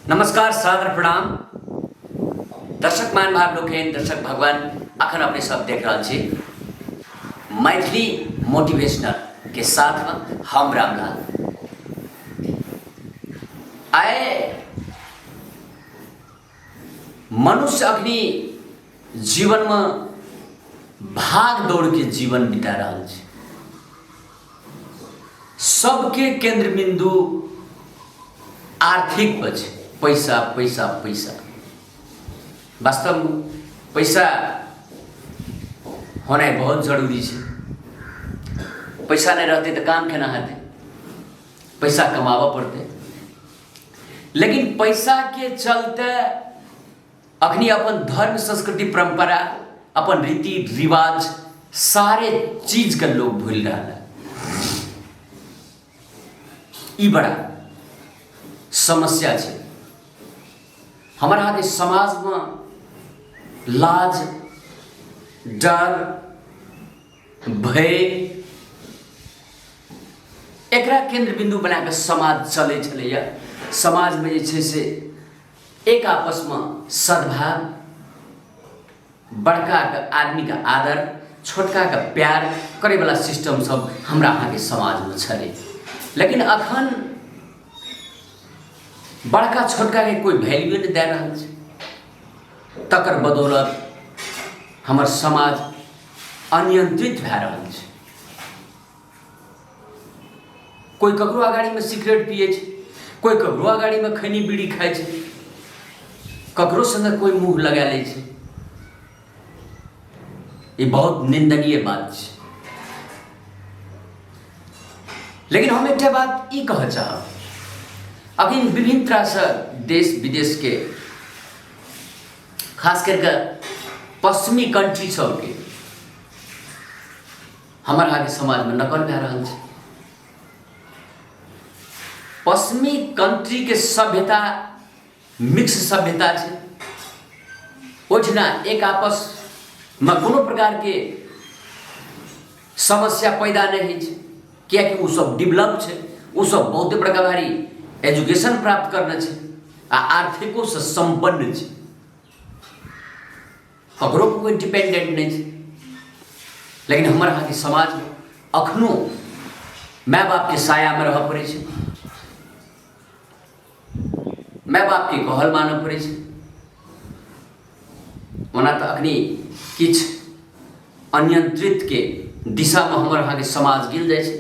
नमस्कार, सादर प्रणाम दर्शक महानुभाव लोकनि, दर्शक भगवान। अखन अपने सब देख रहल छी मैथिली मोटिवेशनल के साथमे हम रामलाल। आइ मनुष्य अखनी जीवनमे भाग दौड़के जीवन बिता रहल छै। सबके केन्द्र बिन्दु आर्थिक पर छै, पैसा पैसा पैसा। वास्तवमे पैसा होनाइ बहुत जरूरी छै। पैसा नहि रहतै तऽ काम केना हेतै? पैसा कमाबऽ पड़तै। लेकिन पैसाके चलते अखनी अपन धर्म, संस्कृति, परंपरा, अपन रीति रिवाज, सारे चीजके लोग भूलि रहल है। ई बड़ा समस्या छै। हमर अहाँके समाजमे लाज, डर, भय, एकरा केन्द्र बिन्दु बना कऽ समाज चलै छलैए। समाजमे जे छै से एक आपसमे सद्भाव, बड़काके आदमीके आदर, छोटकाके प्यार करैवला सिस्टम सब हमरा अहाँके समाजमे छलै। लेकिन अखन बड़का छोटकाके कोइ वैल्यूए नहि दए रहल छै। तकर बदौलत हमर समाज अनियंत्रित भए रहल छै। कोइ ककरो अगाड़ीमे सिगरेट पियै छै, कोइ ककरो अगाड़ीमे खैनी बीड़ी खाइ छै, ककरो सङ्गे कोइ मुँह लगा लै छै। ई बहुत निन्दनीय बात छै। लेकिन हम एकटा बात ई कहऽ चाहब, अभी विभिन्न तरहसँ देश विदेशके, खास करिके पश्चिमी कंट्री सबके हमर अहाँके समाजमे नकल भए रहल छै। पश्चिमी कंट्रीके सभ्यता मिक्स सभ्यता छै। ओहिठिना एक आपसमे कोनो प्रकारके समस्या पैदा नहि होइ छै, किएकि ओसभ डेवलप छै, ओसभ बहुते बड़का भारी एजुकेशन प्राप्त करने छै आ आर्थिकोसँ सम्पन्न छै, ककरो कोइ डिपेंडेंट नहि छै। लेकिन हमर अहाँके समाजमे अखनो माय बापके सायामे रहऽ पड़ै छै, माय बापके कहल मानऽ पड़ै छै। ओना तऽ अखनी किछु अनियंत्रितके दिशामे हमर अहाँके समाज गेल जाइ छै।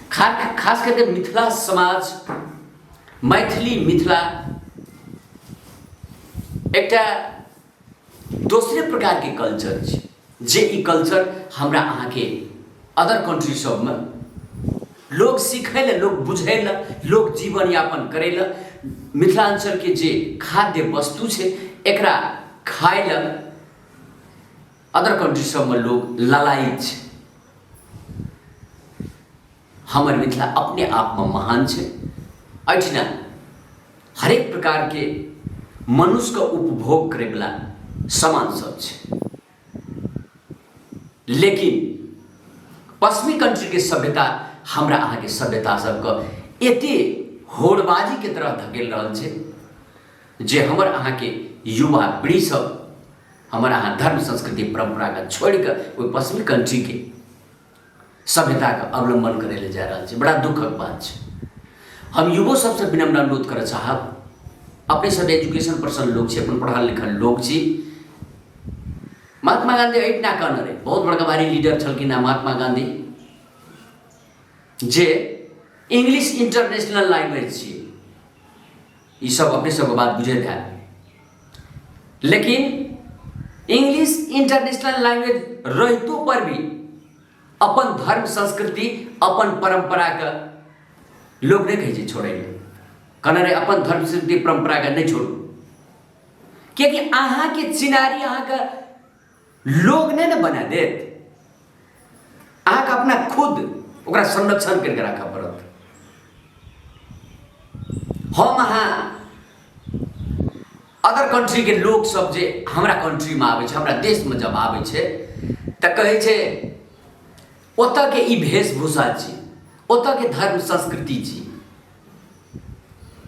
खास करिके मिथिला समाज, मैथिली मिथिला एकटा दोसरे प्रकारके कल्चर छै, जे ई कल्चर हमरा अहाँके अदर कंट्री सबमे लोक सीखै लए, लोक बुझै लए, लोक जीवन यापन करै लए, मिथिलाञ्चलके जे खाद्य वस्तु छै एकरा खाय लए अदर कंट्री सबमे लोक ललायित छै। हमर मिथिला अपने आपमे महान छै। एहिठिना हरेक प्रकारके मनुष्यके उपभोग करैवला सामान सब छै। लेकिन पश्चिमी कंट्रीके सभ्यता हमरा अहाँके सभ्यता सबके एते होड़बाजीके तरह धकेल रहल छै जे हमर अहाँके युवा पीढ़ी सब हमर अहाँ धर्म, संस्कृति, परम्पराके छोड़िकऽ ओहि पश्चिमी कंट्रीके सभ्यताके अवलम्बन करै लए जा रहल छै। बड़ा दुःखक बात छै। हम युवो सबसँ विनम्र अनुरोध करऽ चाहब, अपने सब एजुकेशन पर्सन लोक छी, अपन पढ़ल लिखल लोक छी। महात्मा गांधी एहिठिना कहने रहै, बहुत बड़का भारी लीडर छलखिन हेँ महात्मा गांधी, जे इंग्लिश इंटरनेशनल लैंग्वेज छियै। ई सब अपने सबके बात बुझैत हैत। लेकिन इंग्लिश इंटरनेशनल लैंग्वेज रहितो पर भी अपन धर्म, संस्कृति, अपन परम्पराके लोक नहि कहै छै छोड़ै लए। कहने रहै, अपन धर्म, संस्कृति, परम्पराके नहि छोड़ू, कियाकि अहाँके चिनारी अहाँके लोग नहि ने बना देत। अहाँके अपना खुद ओकरा संरक्षण करिके राखऽ पड़त। हम अहाँ अदर कंट्रीके लोक सब जे हमरा कंट्रीमे आबै छै, हमरा देशमे जब आबै छै, तऽ कहै छै ओतऽके ई वेशभूषा छी, ओतऽके धर्म संस्कृति छी।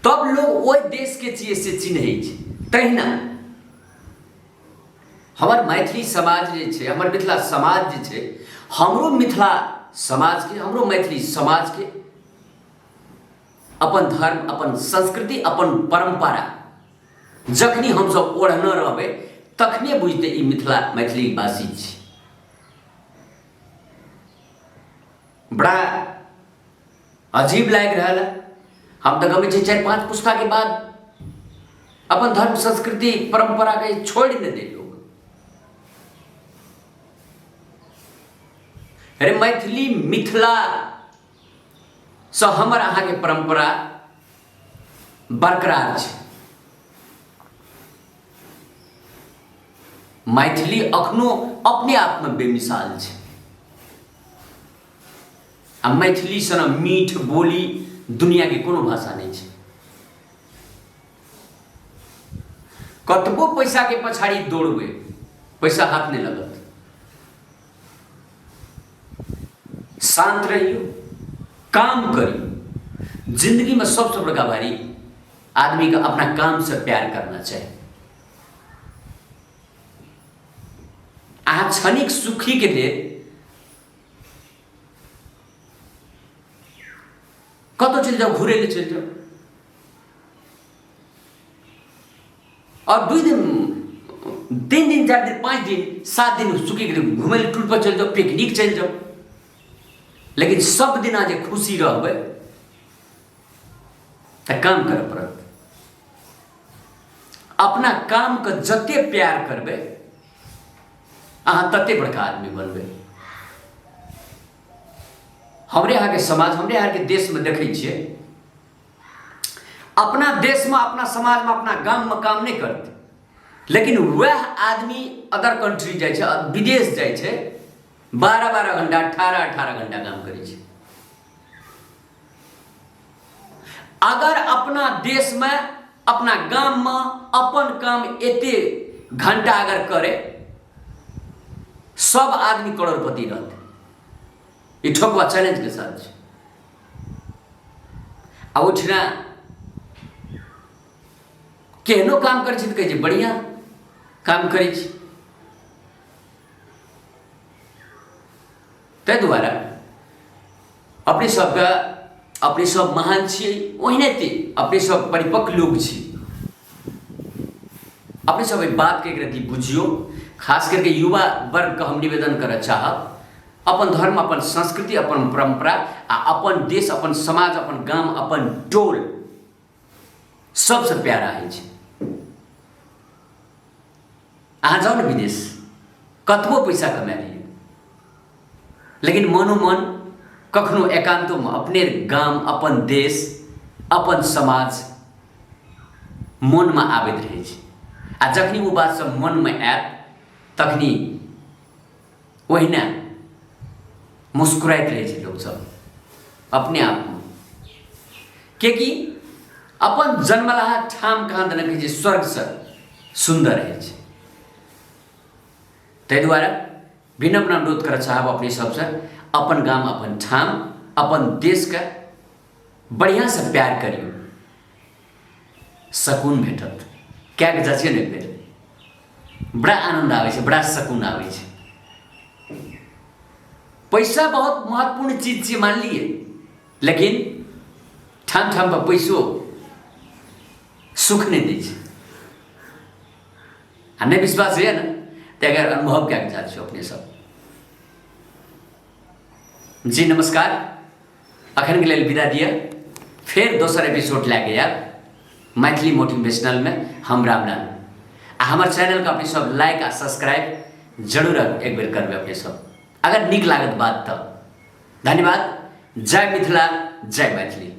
तब लोग ओहि देशके छियै से चिन्है छै। तहिना हमर मैथिली समाज जे छै, हमर मिथिला समाज जे छै, हमरो मिथिला समाजके, हमरो मैथिली समाजके अपन धर्म, अपन संस्कृति, अपन परम्परा जखनी हमसब ओढ़ने रहबै तखने बुझतै ई मिथिला मैथिली भाषी छी। बड़ा अजीब लागि रहल है। हम तऽ गबै छी 4-5 पुस्ताके बाद अपन धर्म संस्कृति परम्पराके छोड़ि नहि दे लोग। अरे मैथिली मिथिला सँ हमर अहाँके परम्परा बरकरार छै। मैथिली अखनो अपने आपमे बेमिसाल छै आ मैथिली सन मीठ बोली दुनियाके कोनो भाषा नहि छै। कतबो पैसाके पछाड़ी दौड़बै पैसा हाथ नहि लगत। शांत रहियो, काम करियो। जिंदगी में सबसे बड़का भारी आदमी का अपना काम से प्यार करना चाहिए। अहाँ क्षणिक सुखी के लेल कतौ चलि जाउ, घुरे ले चलि जाउ, और 2 दिन 3 दिन 4 दिन 5 दिन 7 दिन सुखी के लिए घुमे ले टूर पर चलि जाउ, पिकनिक चलि जाउ, लेकिन सब दिना जे खुशी रहबै तऽ काम करऽ पड़त। अपना कामके जते प्यार करबै अहाँ तते बड़का आदमी बनबै। हमरे अहाँके समाज, हमरे अहाँके देशमे देखै छियै, अपना देशमे, अपना समाजमे, अपना गाममे काम नहि करतै, लेकिन वएह आदमी अदर कंट्री जाइ छै, विदेश जाइ छै, 12-12 घंटा, 18-18 घंटा काम करै छै। अगर अपना देशमे, अपना गाममे अपन काम एते घंटा अगर करे, सब आदमी करोड़पति रहतै। ई ठोकवा चैलेंज के साथ छै। आ ओहिठिना केहनो काम करै छै तऽ कहै छै बढ़िआँ काम करै छी। ताहि दुआरे अपने सबके, अपने सब महान छियै, ओहिनाहिते अपने सब परिपक्व लोक छी। अपने सब एहि बातके एक रत्ती बुझियौ। खास करके युवा वर्गके हम निवेदन करऽ चाहब, अपन धर्म, अपन संस्कृति, अपन परम्परा आ अपन देश, अपन समाज, अपन गाम, अपन टोल सबसँ प्यारा होइ छै। अहाँ जाउ ने विदेश, कतबो पैसा कमा लियौ, लेकिन मनोमन कखनो एकान्तोमे अपने गाम, अपन देश, अपन समाज मोनमे आबैत रहै छै। आ जखनी ओ बात सब मोनमे आयत तखनी ओहिना मुस्कुराइत रहै छै लोकसब अपने आपमे, कियाकि अपन जन्मलाहा ठाम कहाँ दन कहै छै स्वर्गसँ सुन्दर होइ छै। ताहि दुआरे विनम्र अनुरोध करऽ चाहब अपने सबसँ, अपन गाम, अपन ठाम, अपन देशके बढ़िआँसँ प्यार करियौ, सकून भेटत। कए कऽ जाइ छियै ने फेर बड़ा आनन्द आबै छै, बड़ा सकून आबै छै। पैसा बहुत महत्वपूर्ण चीज छियै मानलियै, लेकिन ठाम ठाम पर पैसो सुख नहि दै छै। आ नहि विश्वास होइए ने तऽ अगर अनुभव कए कऽ जाइ छियौ अपने सब। जी नमस्कार, अखन के लेल विदा दिअ, फेर दोसर एपिसोड लए कऽ आयब मैथिली मोटिवेशनलमे। हम रामलाल, आ हमर चैनलके अपने सब लाइक आ सब्सक्राइब जरूर एक बेर करबै अपने सब, अगर नीक लागत बात तऽ। धन्यवाद। जय मिथिला, जय मैथिली।